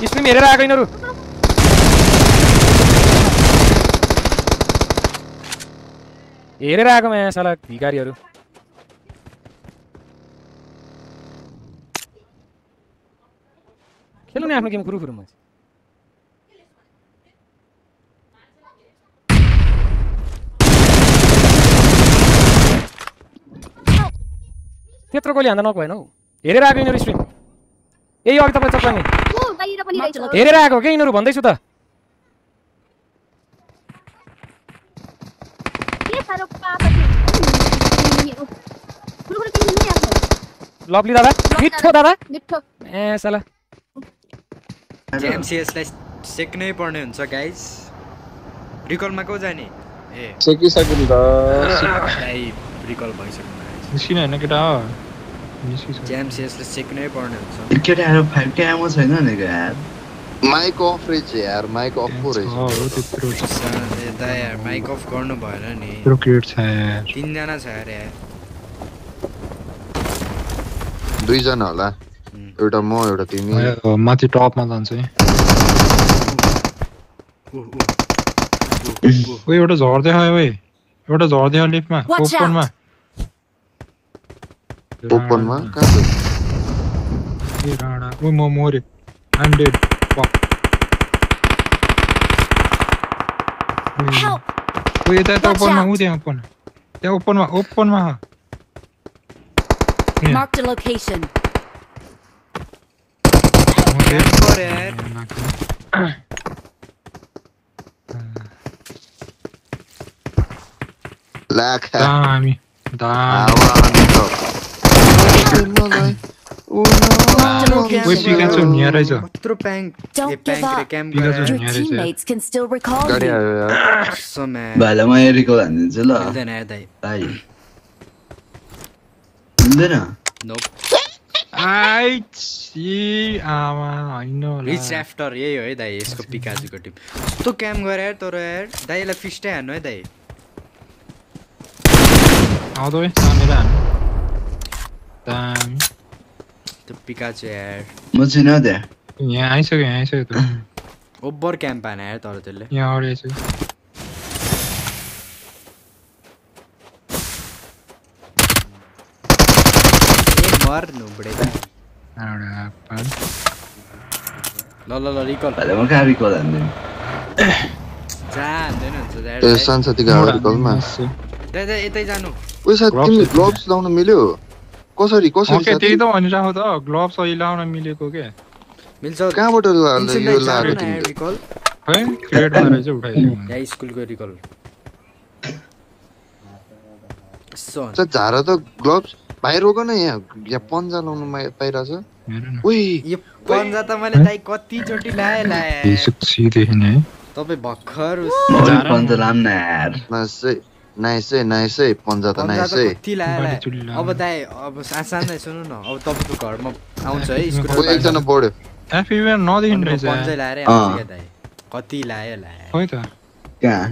Stream हेरेर आएको यिनीहरू हेरेर आएको म यहाँ साला भिखारीहरू खेल्नु नि आफ्नो गेम कुरु कुरुमा त्यत्रो गोली हान्दा नक भएन हौ हेरेर आएको यिनीहरू स्ट्रिम यही अघि तपाईँ चक्राउने हेरेर आएको के यिनीहरू भन्दैछु त लभली दादा मिठो दादा ए साला जेएमसीएसलाई सेक्नै पर्ने हुन्छ गाइस रिकलमा को जाने ए सेकिसक्यो नि त भाइ रिकल भइसक्यो निस्किन हैन केटा हो जेएमसीएसले सेक्नै पर्ने हुन्छ केटाहरु 5 के आमो छैन नि यार माइक अफ रहेछ यार माइक अफ पो रहेछ हो त्यत्रो छ यार माइक अफ गर्नु भएन नि त्यत्रो क्रिएट छ यार 3 जना छ अरे दुई जना होला एउटा म एउटा तिमी माथि टपमा जान्छ है ओइ एउटा झर्दै आयो ओइ एउटा झर्दै आयो लिफ्टमा ओपनमा कहाँ छ ए राडा ओइ म मरे आइ एम डेड ओइ यता ओपनमा उ त्यहाँ ओपनमा Marked a location. लाखा दामी ओइ पिकाचु निया रहेछ कत्रो Pyang Your teammates can still recall गाडी you. आयो यार भाइलाई म एरिको हान्दिन्छु ल भाइ हुँदैन आई छि आमा हैन होला रिच आफ्टर यही हो है दाइ यसको पिकाजुको टिम कस्तो क्याम गरे यार तर यार दाइलाई फिस्टै हान्नु है दाइ आउँदो है सामेर हान्नु दामी त्यो पिकाजु यार म चाहिँ न त्यहाँ यहाँ आइसक्यो त ओभर क्याम्प हाने यार तर त्यसले यहाँ अगाडि आइसक्यो मर्नु बुढेका ल रिकल भाइलाई म कहाँ रिकल हान्दिनु जा हान्दैन हुन्छ ए संसति गाडी रिकलमा दाइ यतै जानु ओइ साथी तिमी ग्लोभ्स लाउन मिल्यो कसरी ओके त्यही त भनिराखौ त ग्लोभ्स अहिले लाउन मिलेको के मिल्छ कहाँबाट यो लाग्यो तिमीले रिकल है क्रेडमा रहेछ उठाइदिनु यहाँ स्कुलको रिकल झार त ग्लोभ्स भाइ रोक न यहाँ पन्जा लाउनु पाइरहेछ ओइ यो पन्जा त मैले दाइ कति चोटी लाए तपाई भर्खर पन्जा लाम न यार नाइस है पन्जा त नाइस है कति लाए अब दाइ अब सानै सुन्नु न अब तपाईको घरमा आउँछ है स्कुल एकजना बढ्यो एफइभर नदेखिन रहेछ पन्जा लाएर आउँछ के दाइ कति लायो खोइ त कहाँ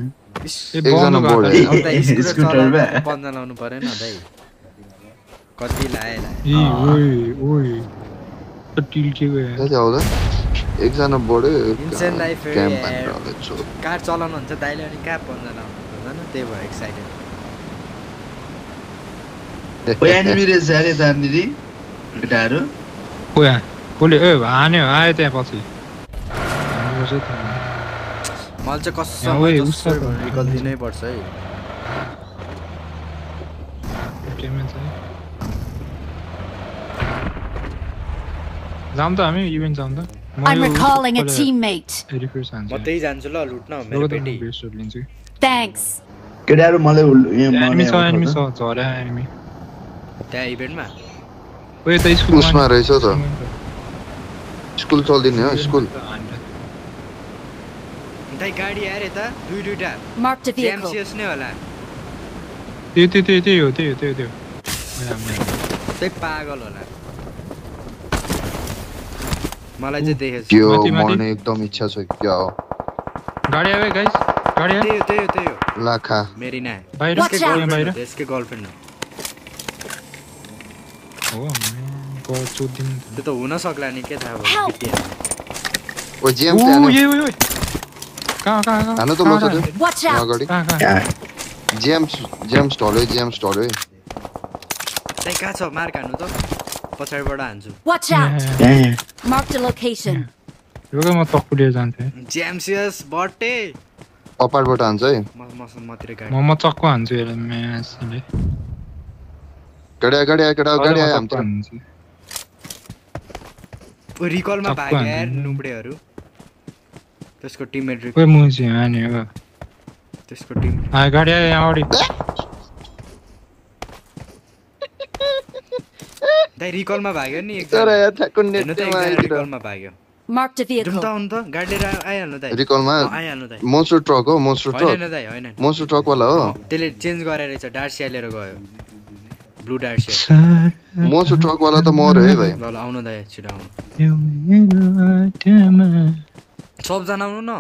एकजना बढ्यो अब दाइ स्कुटरमा पन्जा लाउनु पर्दैन दाइ कति लाए ओइ त टिल के गयो कति आउँदा एकजना बढ्यो इन्सेन लाइफ क्याम्प कार चलाउनु हुन्छ दाइले अनि कहाँ पन्जा लाउनु हुन्छ त्यही भएर एक्साइटेड ओइ एनिमी रेस अरे दान्दिरी केटाहरु ओया कोले ए हान्यो आयो त्यहाँ पछि मलाई चाहिँ कसम रिकल दिनै पर्छ है जाम त हामी इभेन्ट जाम त I'm recalling a teammate. म त्यही जान्छु ल लुट्न मेरो पेटी Thanks. केटाहरु मलाई एनिमी छ झरे एनिमी त्यहाँ इभेन्टमा ओए त स्कुलमा रहेछ त स्कुल चल्दिने हो स्कुल दाइ गाडी आएर यता दुईटा Marked a vehicle. जेएमसीएस नै होला त्यही हो त्यही पागल होला मलाई चाहिँ देखेछ त्यो मर्ने एकदम इच्छा छ क्या हो गाडी आयो गाइस गाडी आयो त्यही हो लाखा मेरिना बाहिर त्यसकै गर्लफ्रेन्ड हो को चोदिन त्यो त हुन सक्ला नि के थाहा भयो ओ जेएम ओ प्लान ये ओए कहाँ हानु त लोछ त्यो Watch out! अगाडि कहाँ जेएम स्टल है त्यही कहाँ छ मार्क हान्नु त पछाडिबाट हान्छु Watch out! यहाँ Marked a location. यो म तक्कु लिएर जान्थे जेएमसीएस बटे अपारबाट हान्छ है मतिर गाडी म चक्कु हान्छु यसलाई म्यासले गाडी आयो हाम्रो रिकलमा चक्कु भागे हान्नु। नुबडेहरू त्यसको टिममेट कोही मुजी हाने हो त्यसको टिम गाडी आयो यहाँ अगाडि दाइ रिकलमा भाग्यो नि तर एकजना यार ठ्याक्क हेर्नु त नेटमा एकजना आइदिएर रिकलमा भाग्यो Marked a जुम vehicle. त आउनु त गाडी लिएर आइहाल्नु दाइ रिकलमा आइहाल्नु दाइ मोन्स्टर ट्रक हो मोन्स्टर होइन ट्रक दाइ होइन मोन्स्टर ट्रक वाला हो त्यसले चेन्ज गरेर रहेछ डार्सिया लिएर गयो ब्लू डार्सिया मोन्स्टर ट्रक वाला त मर्यो है भाइ ल आउनु दाइ छिटो आउनु सबजना आउनु न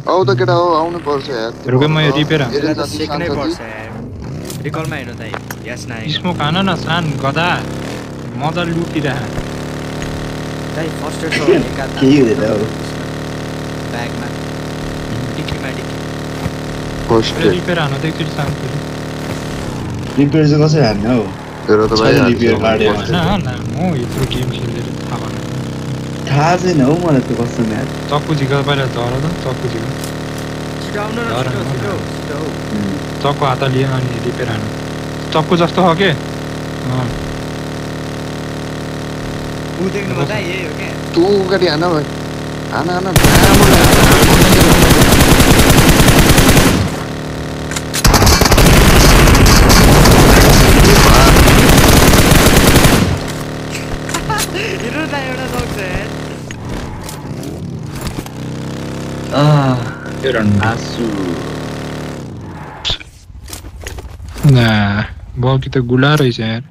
आउ त केटा हो आउनु पर्छ यार रुकै म यो रिपेयर हान्छु। एरेन त साथी, सेक्नै शान्त पर्छ साथी। यार रिकलमा हेर्नु दाइ यस नाइ स्मोक हान न सान गदा मजा लुटिरह दाइ फर्स्ट एड छ एका के हुँदैन हौ ब्यागमा डिक्कीमा डिक्की फर्स्ट एड रिपेयर हान त एकचोटि शान्त रिपेयर चाहिँ कसरी हान्ने हौ तेरो त भाइ छैन रिपेयर कार्ड होइन म यत्रो गेम खेलेर थाहा भएन थाहा छैन हौ मलाई त्यो कस्तो यार चक्कु झिका पहिला झर त चक्कु झिका छिटो आउनु न डर छिटो होइन। छिटो छिटो चक्कु हात लिए अनि रिपेयर हान चक्कु जस्तो हो के ऊ देख्नु भयो दाइ यही हो क्या तू गाडी हान भाइ हान हान हेर्नु दाइ एउटा सक्छ यार आसु बल्की त गुला रहेछ यार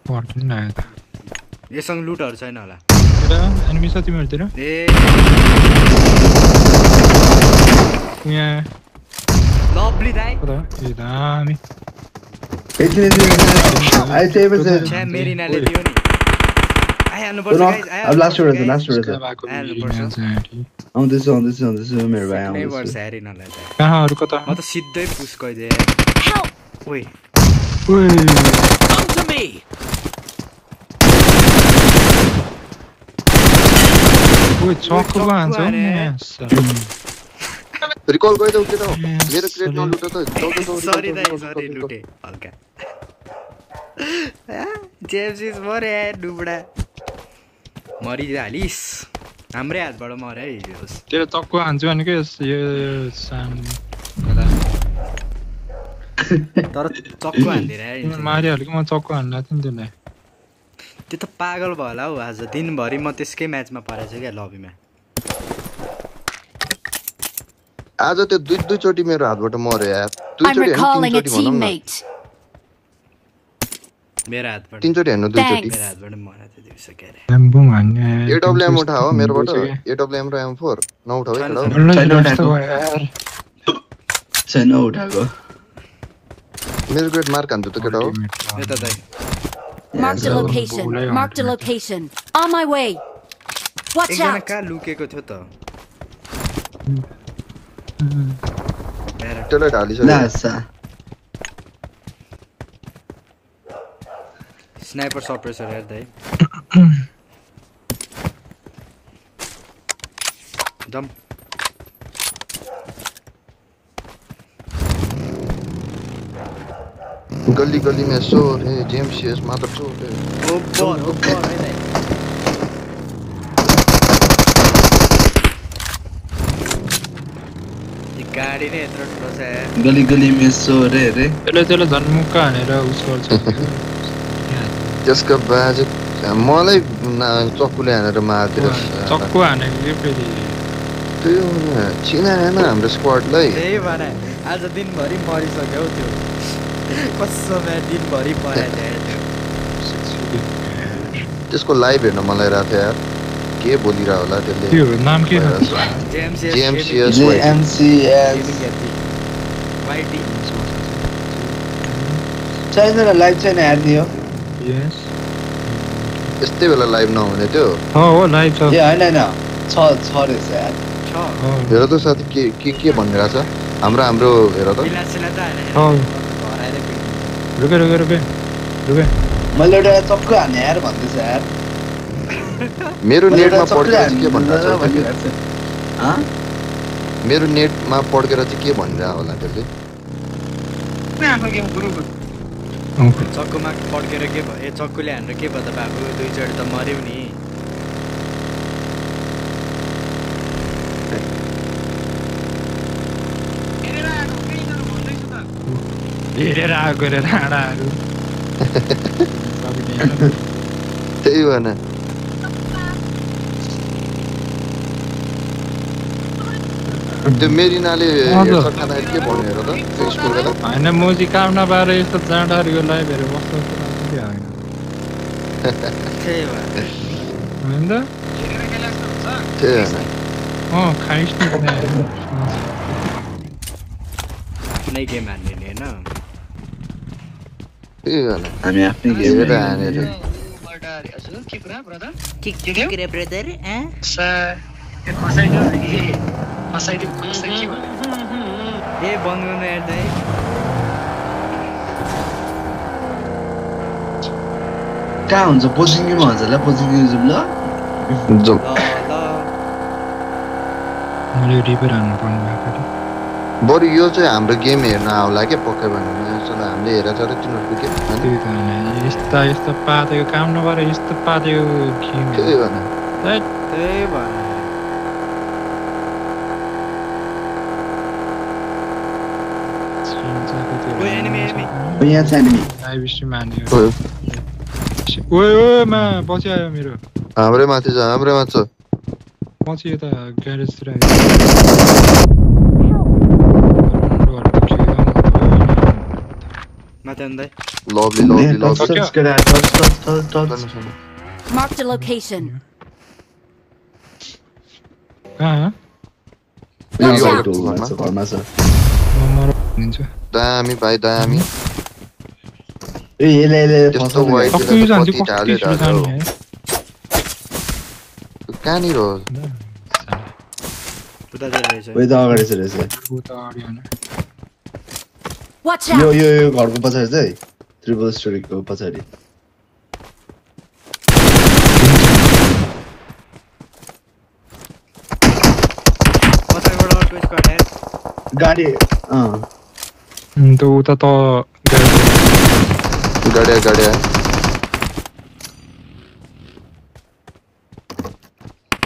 पर्दैन आयो त यससँग लुटहरू छैन होला एनिमी छ तिमीहरूतिर ए यहाँ लभली दाइ कता ए दामी छ्या मेरिनाले दियो नि आइहाल्नु पर्छ गाइस अब लास्ट वord छ लास्ट वord छ आउँदैछु मेरो भाइ नै आउँदैछु पर्छ हेरिनलाई दाइ कहाँ अरू कता म त सिधै पुस गइदिए ओइ ओइ चक्कु हान्छ रिकल गरिदेऊ केटा हो मेरो क्रेट नलुट त सरी दाइ सरी लुटे हल्का जेम्स इज मरे डुबडा मरिहालिस् हाम्रै हातबाट मरे है तेरो चक्कु हान्छु भने के यो सान गदा तर चक्कु हान्दिएर मारिहाल्यो म चक्कु हान्न थिएँ नि त्यसलाई त्यो त पागल भयो होला हौ आज दिनभरि म त्यसकै म्याचमा परेको छु क्या लबीमा आज त्यो दुई चोटी मेरो हातबाट मर्यो यार दुई I'm चोटी recalling a तीन चोटी भनौँ न teammate. मेरो हातबाट तीन चोटी हेर्नु दुई चोटी Thanks. मेरो हातबाट मरेको थियो दिउँसो के अरे एम्बुम हान्ने एडब्ल्युएम उठा हो मेरोबाट एडब्ल्युएम र M4 नउठाऊ है केटा हो छैन उठाएको मेरो ग्रेड मार्क हान्छु त केटा हो यता दाइ Marked a location. Marked a location. On my way. Watch एकजना out. कहाँ लुकेको थियो त त्यसलाई ढालिसक्यो नासा स्नाइपर सप्रेसर हेर दाइ जम गल्ली गल्ली में शोर है जेएमसीएस मात्र शोर है ओपर है दाइ गाडी नै यत्रो ठुलो छ गली गली में सो रे रे त्यसले झन्मुक्का हानेर उस गर्छ त्यसको बाजे मलाई चक्कुले हानेर मार्दिएर चक्कु हानेको के फेरि त्यो चिना हैन हाम्रो स्क्वाडलाई त्यही भएर आज दिनभरि मरिसक्यो त्यो कसम दिनभरि परेको त्यसको लाइभ हेर्न मलाई राथे यार के बोलिरा होला त्यसले त्यो नाम के हो जेएमसीएस वाइटी छैन लाइभ छैन हेर्ने हो यस यस्तै बेला लाइभ नहुने थियो हो लाइभ छ ए होइन होइन छ रहेछ यार हेर त साथी के भनिरहेछ हाम्रो हेर त रुके मैले एउटा चक्कु हाने यार भन्दैछ यार मेरो नेटमा पड्केर चाहिँ के भनिरहेछ मेरो नेटमा पड्केर चाहिँ के भनिरहेको होला त्यसले चक्कुमा पड्केर के भयो ए चक्कुले हानेर के भयो त बाबु दुईचोटि त मर्यौ नि हेरेर आएको रे राडाहरू त्यही भएन त्यो मेरिनाले हेर्छ खाँदाखेरि के भन्यो हेर त त्यो स्कुल बेला होइन म चाहिँ काम नपाएर यस्तो जाँडाहरूको लाइभहरू बस्नु होइन त्यही भयो होइन त त्यही भएन खाइस् न आफ्नै गेम हान्ने नि होइन त्यही भएन हामी आफ्नै हेरेर हानेर ए बन्द गर्नु हेर्दै कहाँ हुन्छ पोसिङमा हुन्छ ल पोसिङ जाउँ ल जाउँ मैले रिपेयर हान्नु पर्ने भएको बरु यो चाहिँ हाम्रो गेम हेर्न आउला के पक्कै भन्नु हामीले हेरेर तर तिनीहरूको गेम त्यही त यस्तो पातेको काम नभएर यस्तो पातेको गेम त्यही भएन त्यही भयो यहाँ छ एनिमी लाइभ स्ट्रिम हान्यो ओए मा पछि आयो मेरो हाम्रै माथि छ पछि यता ग्यारेजतिर माथि आउँदै लभली Marked a location. कहाँ घरमा छ दामी भाइ दामी ए यसले त्यस्तो वाइट कहाँनिर हो उतातिर रहेछ उयो त अगाडि छ रहेछ Watch यो out! यो घरको पछाडि चाहिँ ट्रिपल स्टोरीको पछाडि पछाडिबाट अर्को स्क्वाड आयो गाडी त उता त गाड्या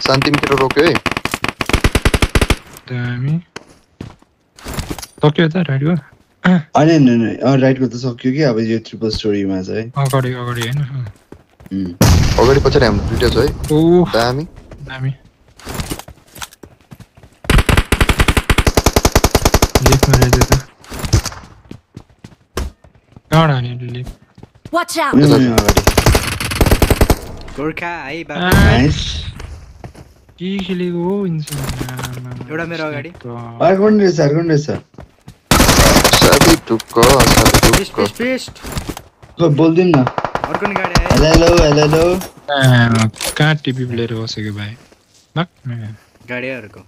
शान्ति मित्र रोक्यो है दामी सक्यो त राइटको होइन राइटको त सक्यो कि अब यो ट्रिपल स्टोरीमा चाहिँ अगाडि होइन अगाडि पछाडि हाम्रो दुइटा छ है ओह दामी दामी लेफ्टमा रहेछ त कहाँ हाने लिफ्ट Watch out! अगाडि गोर्खा है बाबु नाइस के खेलेको हो एउटा मेरो अगाडि अर्को पनि रहेछ साथी टुक्क पेस्ट बोल्दिन न अर्को नि गाडी आयो हेलो कहाँ टिपी प्लेयर बसेको भाइ गाडी अर्को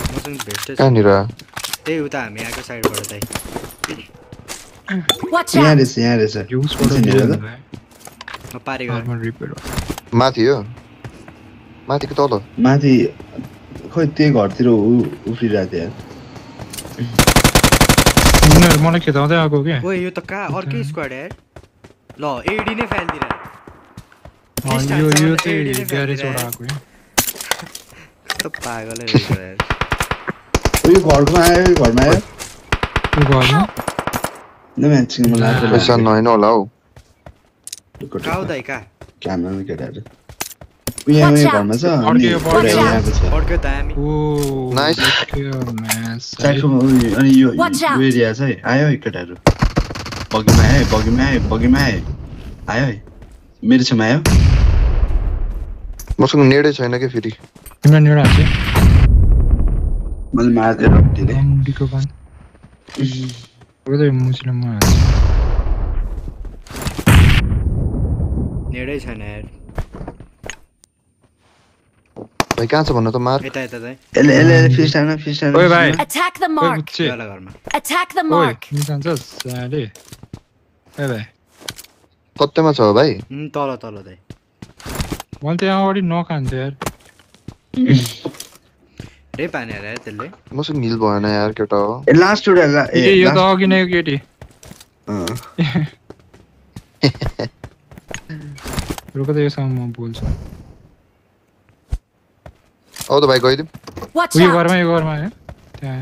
मसँग भेस्ट कहाँनिर त्यही उता हामी आएको साइडबाट चाहिँ Watch यहाँ out! रहेछ म पारी गएर माथि हो माथिको तल माथि खोइ त्यही घरतिर उफ्रिरहेको थियो उनीहरू मलाई खेताउँदै आएको क्या ओए यो त कहाँ अर्कै स्क्वाड यार ल एडी नै फाल्दिरा यो चाहिँ ग्यारेजबाट आएको कस्तो पागलै रहेछ यार यो घरमा आयो घरमा पैसा नआएन होला हौ काउदाइ का क्यामरामा केटाहरू यहाँ घरमा छ अनि पड्क्यो त हामी नाइस अनि यो एरिया छ है आयो है केटाहरू बगीमा आयो है मेरो छेउमा आयो मसँग नेडै छैन के फेरि मैले मार्दै नेडै छैन यार भाइ कहाँ छ भन्नु त मार यता यता दाइ यसले फिस्ट हान ओइ भाइ Attack the ओइ mark. बुच्चे तल घरमा Attack the ओइ mark. निकाल्छस् साले ए भाइ कत्तेमा छ हो भाइ तल तल दाइ मैले त यहाँ अगाडि नखान्छ यार रे पानी हाले यार त्यसले मसँग हिल भएन यार केटा हो लास्ट उडा ए यो त अघि नै केटी रुक त योसँग म बोल्छु आऊ त भाइ गइदिउँ Watch उयो out. घरमा यो घरमा है त्यहाँ